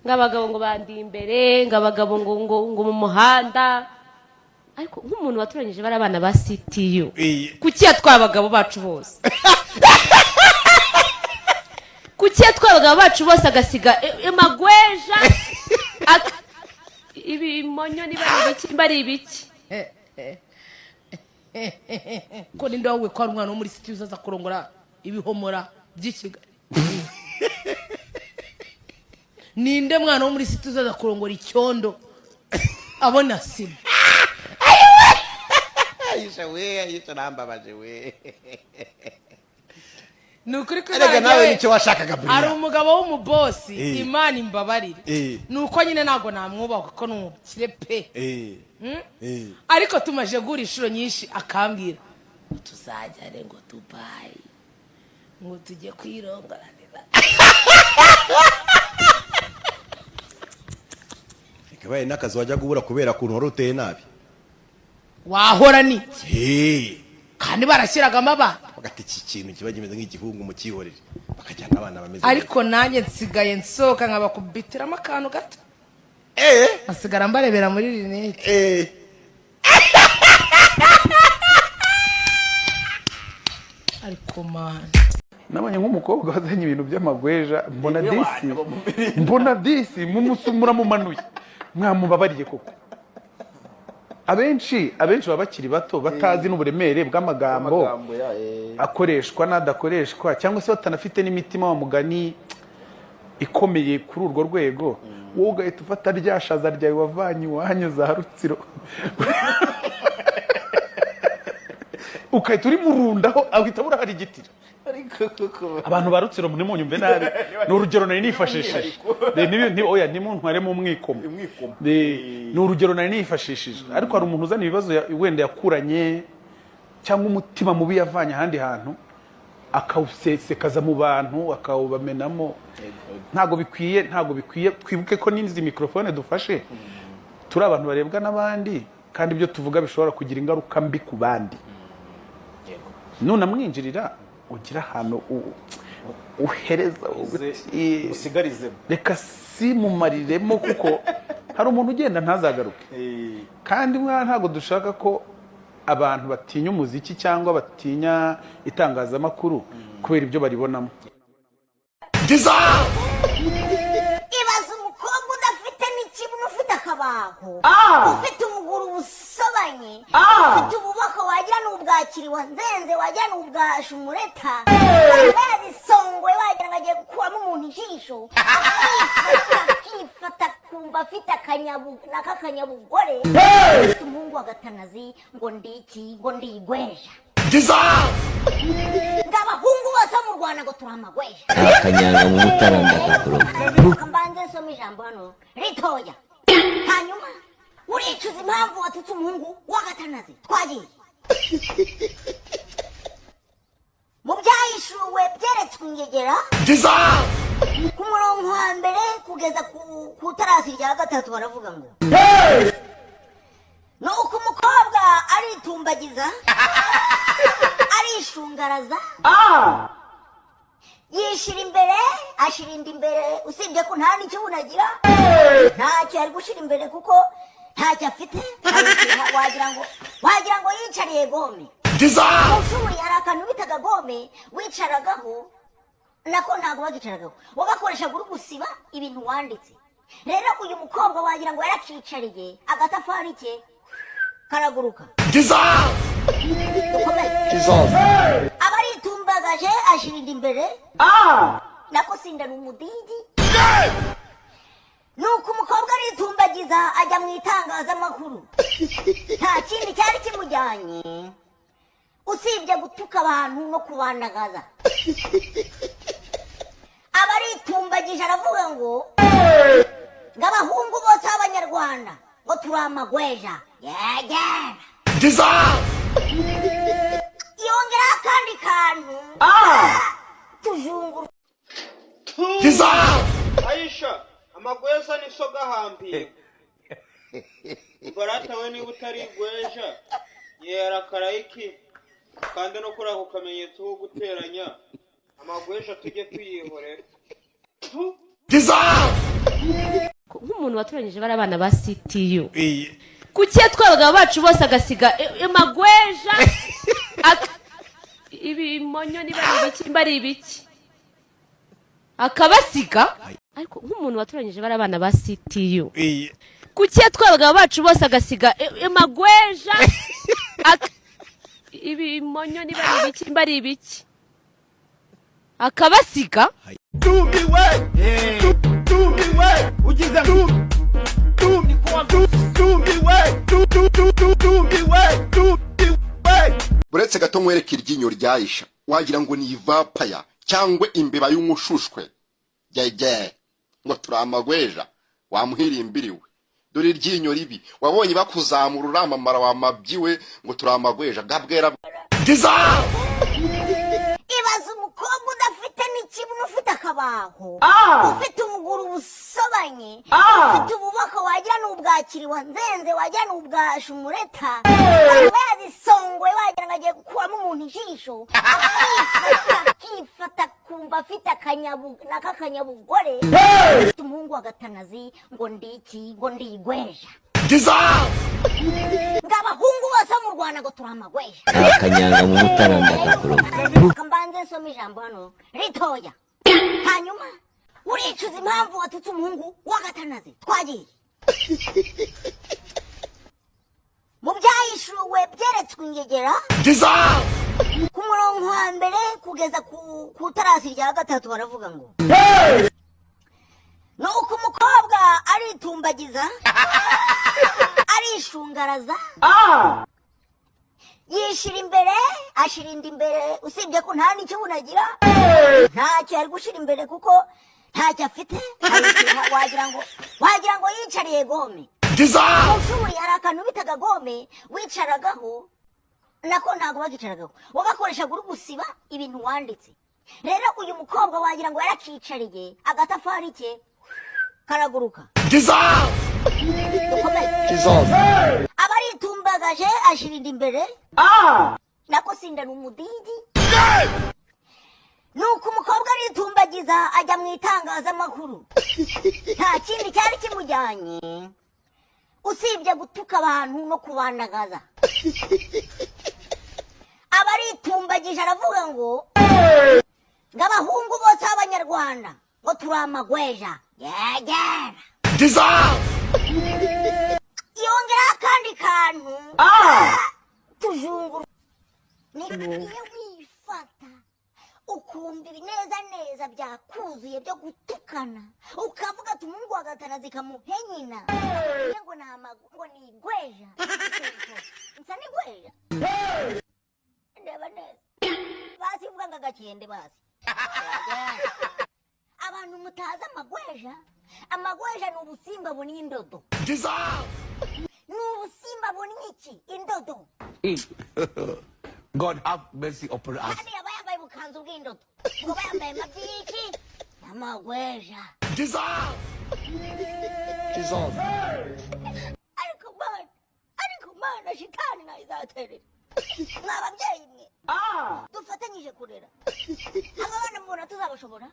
Ngo abagabo ngo bandi imbere, ngo abagabo ngo mu muhanda. Ariko nk'umuntu watoranyije bari abana ba CTU, kuki yatwaye abagabo bacu bose? Kuki yatwaye abagabo bacu bose agasiga amagweja, ibimonyo, niba ari ibiki, niba ari ibiki? Ko ninde wowe, ko ari umwana wo muri city uzaza kurongora ibihomora by'i Kigali? Ninde mwana wo muri city uzaza kurongora icyondo abona sima? Ayisha we, Ayisha, urambabaje we. Ni ukuri ko Erega Imana nawe njyewe nicyo washakaga hari buriya. Umugabo w'umubosi, Imana imbabarire, ni uko nyine ntabwo namwubaha kuko ni umukire pe. Ariko tumaje guhura inshuro nyinshi, akambwira ngo tuzajyane ngo Dubayi, ngo tujye kwirongoranira. Ikabaye n'akazi wajya kubura kubera ukuntu wari uteye nabi. Wahora n'iki? Kandi barashyiragamo abana. Bagati iki kintu kiba kimeze nk'igihungu, mukihorere, bakajyana abana bameze. Ariko nanjye nsigaye nsohoka nkabakubitiramo akantu gato, nkasigara mbarebera muri rinete. Ariko Mana! Nabonye nk'umukobwa wazanye ibintu by'amagweja, mbona disi, mbona disi muramumanuye, mwamubabariye koko. Abenshi baba bakiri bato, batazi n'uburemere bw'amagambo amagambo ya. akoreshwa n'adakoreshwa, cyangwa se batanafite n'imitima wa mugani ikomeye kuri urwo rwego. Wowe ugahita ufata rya shaza ryawe wavanye iwanyu za Rutsiro, ugahita urimurundaho, ahita abura hari igitira. Ariko koko. Abantu ba Rutsiro ntimunyumve nabi, ni urugero nari nifashishije. Oya, ntimuntwaremo umwikomo. Umwikomo. Ni urugero nari nifashishije, ariko hari umuntu uzana ibibazo wenda yakuranye cyangwa umutima mubi yavanye ahandi hantu, akawusesekaza mu bantu, akawubamenamo. Ntabwo bikwiye, ntabwo bikwiye. Twibuke ko n'izi mikorofone dufashe turi abantu barebwa n'abandi, kandi ibyo tuvuga bishobora kugira ingaruka mbi ku bandi. Nunamwinjirira, ugira ahantu uhereza uti, usigarizemo. Reka simumariremo, kuko hari umuntu ugenda ntazagaruke. Kandi mwana, ntabwo dushaka ko abantu batinya umuziki cyangwa batinya itangazamakuru kubera ibyo baribonamo. Ibaza umukobwa udafite n'ikibuno, ufite akabaho, ufite ubuguru busobanye, ufite ububoko wagira ni ubwa kiriwa nzenze, wagira ni ubwa shumureta, yazisongoye, wagira ngo agiye gukuramo umuntu ijisho, akifata, akifata, akumva afite n'akakanyabugore, ufite umuhungu wa gatanazi, ngo ndiki, ngo ndigweja, ngo abahungu bose bo mu Rwanda ngo turi amagweja. Akanyanga mu Mutara ndakakuroga. Reka mbanze nsome ijambo hano ritoya, hanyuma uricuza impamvu watutse umuhungu w'agatanazi. Twagiye mu Byahishuwe byeretswe ingegera, ku murongo wa mbere kugeza ku tarasi rya gatatu, baravuga ngo: "Nuko umukobwa aritumbagiza, arishungaraza, yishyira imbere, ashyira inda imbere, usibye ko nta n'ikibuno agira, ntacyo yari gushyira imbere kuko ntacyo afite. Wagira ngo yicariye gome. Mu ishuri hari akantu bitaga gome wicaragaho, nako ntabwo bagicaragaho, wagakoreshaga uri gusiba ibintu wanditse. Rero uyu mukobwa wagira ngo yarakicariye, agatafari ke karaguruka. Dukomeze. Aba aritumbagaje, ashyira inda imbere, nako sinda ni umudigi. Nuko umukobwa aritumbagiza, ajya mu itangazamakuru. Nta kindi cyari kimujyanye usibye gutuka abantu no kubandagaza. Aba aritumbagije, aravuga ngo abahungu bose b'Abanyarwanda ngo turi amagweja yegera. Yongeraho akandi kantu tujunguru. Ayisha, amagweza ni so gahambiye barata we. Niba utari igweja, yera karayiki kandi no kuri ako kamenyetso ko guteranya amagweja tujye twiyihorera. Nk'umuntu watoranyije bari abana ba CTU, kuki yatwaye abagabo bacu bose agasiga amagweja, ibimonyo, niba ari ibiki, niba ari ibiki, akabasiga? Ariko nk'umuntu watoranyije bari abana ba CTU, kuki yatwaye abagabo bacu bose agasiga amagweja, ibimonyo, niba ari ibiki, niba ari ibiki, akabasiga? Tumiwe, tumiwe, ugize tumiwe, tumiwe, tumiwe. Uretse gato nkwereke iryinyo ryayisha, wagira ngo ni ivapaya cyangwa imbeba y'umushushwe. Gege ngo turi amagweja, wamuhirimbiriwe. Dore iryinyo ribi wabonye bakuzamura uramamara, wamabyiwe, ngo turi amagweja gabwera. Ibaza umukobwa udafite n'ikibuno, ufite akabaho, ufite ubuguru busobanye, ufite ububoko wagira ni ubwakiriwa nzenze, wagira ni ubwa shumureta, akaba yazisongoye, wagira ngo agiye gukuramo umuntu ijisho, akifata, akifata, kumva afite n'akakanyabugore, ufite umuhungu wa Gatanazi, ngo ndiki, ngo ndigweja, ngo abahungu bose bo mu Rwanda ngo turi amagweja. Akanyanga mu Mutara ndakakuroga. Reka mbanze nsome ijambo hano ritoya, hanyuma uricuza impamvu watutse umuhungu wa Gatanazi. Twagiye mu Byahishuwe byeretswe ingegera, ku murongo wa mbere kugeza ku tarasi rya gatatu, baravuga ngo: "Nuko umukobwa aritumbagiza, arishungaraza, yishyira imbere, ashyira inda imbere, usibye ko nta n'ikibuno agira, ntacyo yari gushyira imbere kuko ntacyo afite. Wagira ngo yicariye gome. Mu ishuri hari akantu bitaga gome wicaragaho, nako ntabwo bagicaragaho, wagakoreshaga uri gusiba ibintu wanditse. Rero uyu mukobwa wagira ngo yarakicariye, agatafari ke karaguruka. Dukomeze. Aba aritumbagaje, ashyira inda imbere, nako sinda ni umudigi. Nuko umukobwa aritumbagiza, ajya mu itangazamakuru. Nta kindi cyari kimujyanye usibye gutuka abantu no kubandagaza. Aba aritumbagije, aravuga ngo abahungu bose b'Abanyarwanda ngo turi amagweja." Yegera yongeraho akandi kantu tujunguru. Ni iyo wifata ukumva ibineza neza byakuzuye byo gutukana, ukavuga ati umuhungu wa Gatanazi kamuhe nyina, akubwiye ngo ni amagu, ngo ni igweja. Nsa n'igweja? Ndeba neza basi, uvuga ngo agakende basi. Abantu mutazi amagweja, amagweja ni ubusimba bunini, indodo, ni ubusimba bunini iki, indodo. God have mercy upon us. Kandi aba yambaye ubukanzu bw'indodo, ngo aba yambaye amabyi y'iki, y'amagweja. Ariko Mana, ariko Mana, shitani nayo izaterera. Mwa babyeyi mwe dufatanyije kurera aba bana, mubona tuzabashobora?